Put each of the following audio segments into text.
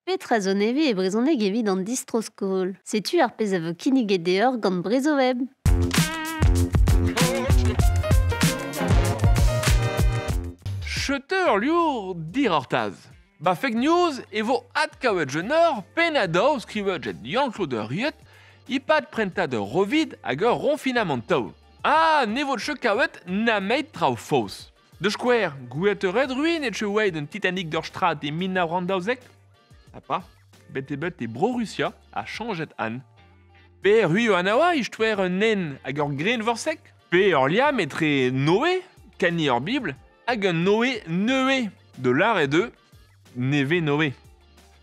Petra zo nevez e brezhoneg evit an distro-skol? Setu ar pezh a vo kinniget deoc'h gant Brezhoweb. Cheteur liour dirortaz. Ba fake news e vo adkavet jeunor pennadaou skrivet get Yann-Claude Riet e-pad prentad ur rovid hag ur ronfinamant-taol. Ah, ne vo ket kavet nameit traoù faos. De skouer, gouiet ret ruin et cheuet un Titanic d'ur strat e 1912? Ha pa, bet eo bet e Bro-Rusia a chañjet an. Pe ruio anaoa istoer un nen hag ur grenvorsek? Pe ur liamm etre Noé, kani ur Bibl, hag un Noé neue, de l'art et de Neve Noé.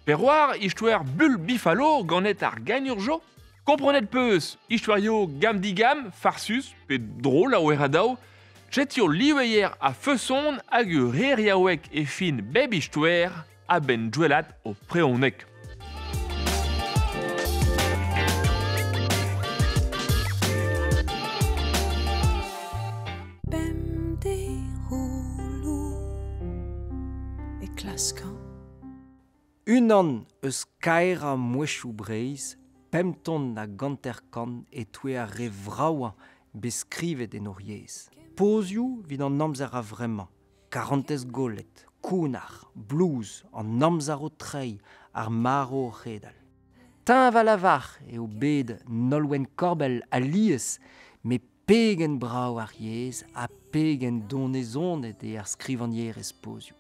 Pe roar istoer bul bifalo ganet ar gagnurjo? Komprenet peus, istoerio gam-digam, farsus, pe drôle a oeradao, jetio liweier a feuson hag ur reriaouek e fin beb istoer a ben dwelat o preonek. E klaskan. Unan eus kaerañ mouezhioù Breizh, pemp ton hag hanter-kant e-touez ar re vraoañ bet skrivet en hor yezh. Pozioù evit an amzer a-vremañ, karantez gollet, kounnar, blues, an amzer o treiñ, ar marv o c'hedal. Teñval a-walc'h eo bet Nolwenn Korbell alies, met pegen brav ar yezh ha pegen donezonet eo ar skrivagnerez pozioù.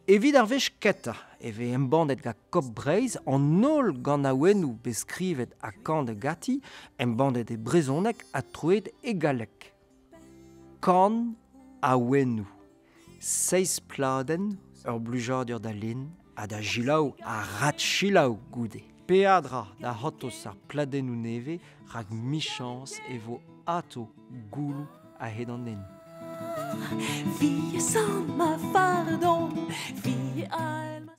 Evit ar wech kentañ e vez embannet gant Kop Breizh an holl ganaouennoù bet skrivet ha kanet ganti, embannet e brezhoneg ha troet e galleg. Kan awennoù. Seizh pladenn, ur blijadur da lenn ha da selaou ha rat-selaou goude. Peadra da c'hortoz ar pladennoù nevez rak michañs e vo atao gouloù a-hed an hent. Vi är samma fardon, vi är alma.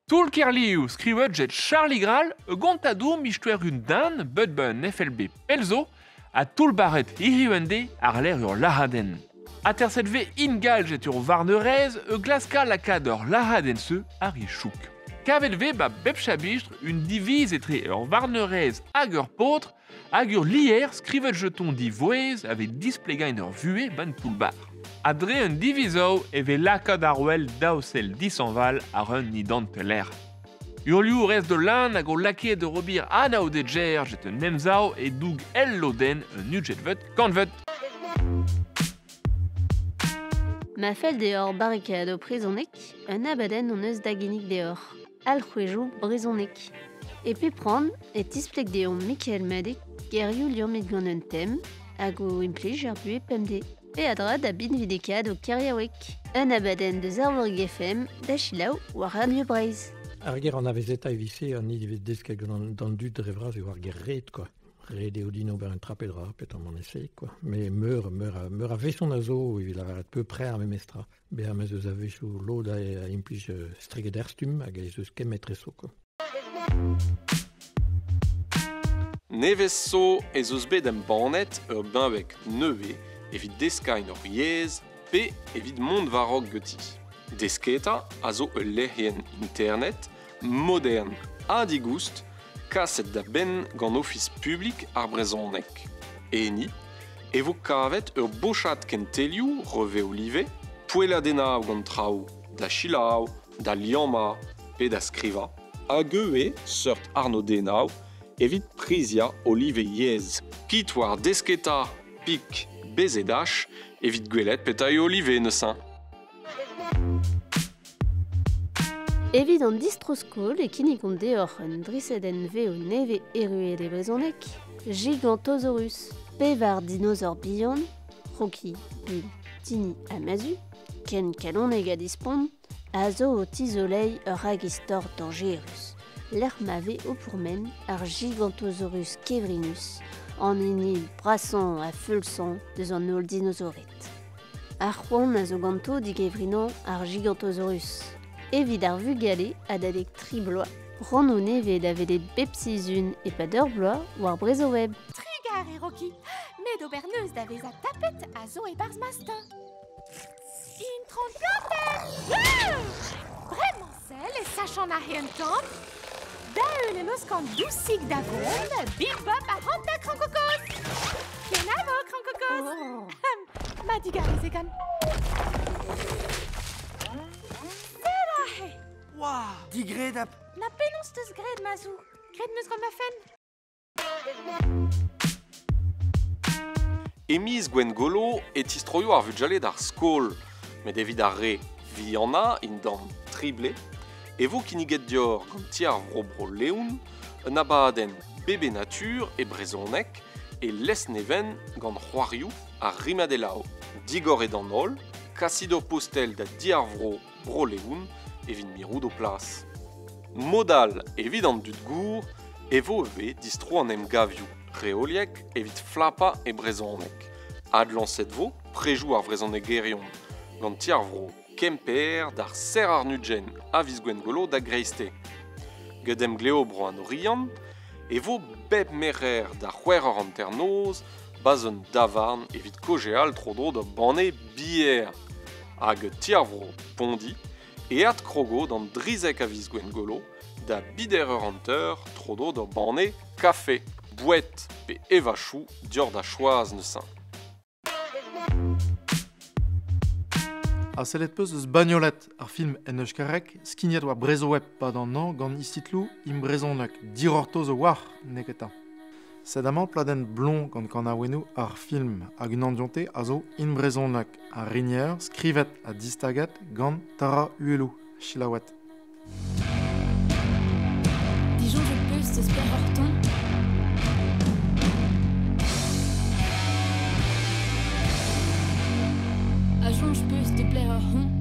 Toull Kerliv skrivet get Charlie Grall e gontadour mistoer un dan bet ben FLB pelzo ha toull-barret hiriv en de ar lec'h ur lac'hadenn. Aterset ve ingal get ur varnerez e glaska lakaat ur lac'hadenn-se ar e chouk. Kavet ve ba bep chabistr un diviz etre ur varnerez hag ur paotr hag ur lier skrivet jeton divouez ave displegañ ur vue ban toull-bar. Ha dre un divizoù e vez lakaat ar wel daousel disanval ar un idanteler. Ur liourez de lan hag o lakaet de robir anaoudedjer jet un emsav e doug el lodenn un ugetvet kantvet. Ma fell deoc'h barrikaat ho brezhoneg, un abadenn hon eus da ginnig deoc'h. Alc'hwezioù brezhoneg. E pep rann e tispleg deomp Mikael Madeg gerioù liammet gant un tem hag o implij ar buhez pemdez. Peadra da binvidekaat ho keriaoueg. Un abadenn deus Arvorig FM da selaou war Radio Breizh. Ar ger anavezetañ evit-se an hini vez desket gant an dud dre vras eo ar ger ret quoi. Ret eo din ober un tra pe dra, petamant ese quoi. Mais meur, meur, a, meur a veson a zo evit lavaret peu près ar memes tra. Bezañ ma 'z eus a-wechoù lod a, a implij estreget er stumm hag ez eus kemm etrezo quoi. Nevez zo ez eus bet embannet ur benveg nevez evit deskañ hor yezh pe evit mont war-raok ganti. Desketa a zo ul lec'hienn internet modern ha digoust kaset da benn gant Ofis publik ar brezhoneg. Enni e vo kavet ur bochad kentelioù reveoù live, poelladennoù gant traoù da selaou, da liammañ pe da skrivañ, hag ivez seurt arnodennoù evit priziañ ho live yezh. Kit war desketa pik BZH evit gwelet petra eo ho live neuze. Evit an distro-skol e kinnigomp deoc'h un drisedenn vev nevez erruet e brezhoneg, Gigantosaurus. Pevar dinosaur bihan, Rocky, Bill, Tini ha Mazu, ken kalonek ha dispont, a zo o tizoleiñ ur ragistor dañjerus. Lec'h ma vez o pourmen ar Gigantosaurus kevrinus, an hini brasañ ha feulsañ deus an holl dinosaored. Ar c'hoant a zo ganto digevrinañ ar Gigantosaurus. Evit ar vugale adalek tri bloaz, rannoù nevez da welet bep sizhun e-pad ur bloaz war Brezhoweb. Trugarez, Rocky. Met ober neuz da vezañ tapet a zo e-barzh ma steuñv. Intron Plantel! Chachan a un tamm. Da eul em eus gant dousik da gont, big bop a hanta krankokos. Kenavo, krankokos. Oh. Ma digarez e gant. Sell aze. Oua, digredap. Na penaos teus graet, Mazou. Graet meus gant ma fenn. E miz Gwengolo e tistroio ar vugale d'ar skol, met evit ar re vihanañ indan trible, e vo kinniget dior gant ti ar vro bro Leon, un abadenn bebe natur e brezhoneg e Lesneven gant c'hoarioù ar rimadelao. Digor eo d'an holl, kasit ur postel da di ar vro bro Leon evit mirout o plas. Modal evit an dud gour e vo ivez distro an emgavioù reoliek evit flapañ e brezhoneg. Adlañset vo prejoù ar vrezhonegerion gant ti ar vro Kemper d'ar Serr ar Nudgen a viz Gwengolo da Greiste. Get emgleo bro an Oriant e vo bep merc'her da c'hwec'h eur hanternoz bas un davarn evit kaozeal tro-dro da banne bier. Hag ti ar vro Pondi e adkrogo d'an drizek a viz Gwengolo da bider eur hanter tro-dro da banne kafe. Bouet pe evachoù dior da choaz neuze. A sellet peus eus Bagnolet, ar film en euskarek, skignet war Brezhoweb pad an an gant istitloù im brezhoneg, dirorto zo war, neketa. Sed amañ pladenn blon gant kanaouennoù ar film hag un andionte a zo in brezhoneg, ar rinier skrivet ha distaget gant Tara Uhelou, Chilaouet. Dijon je peus deus per horton. A soñj peus de plaire ur hon.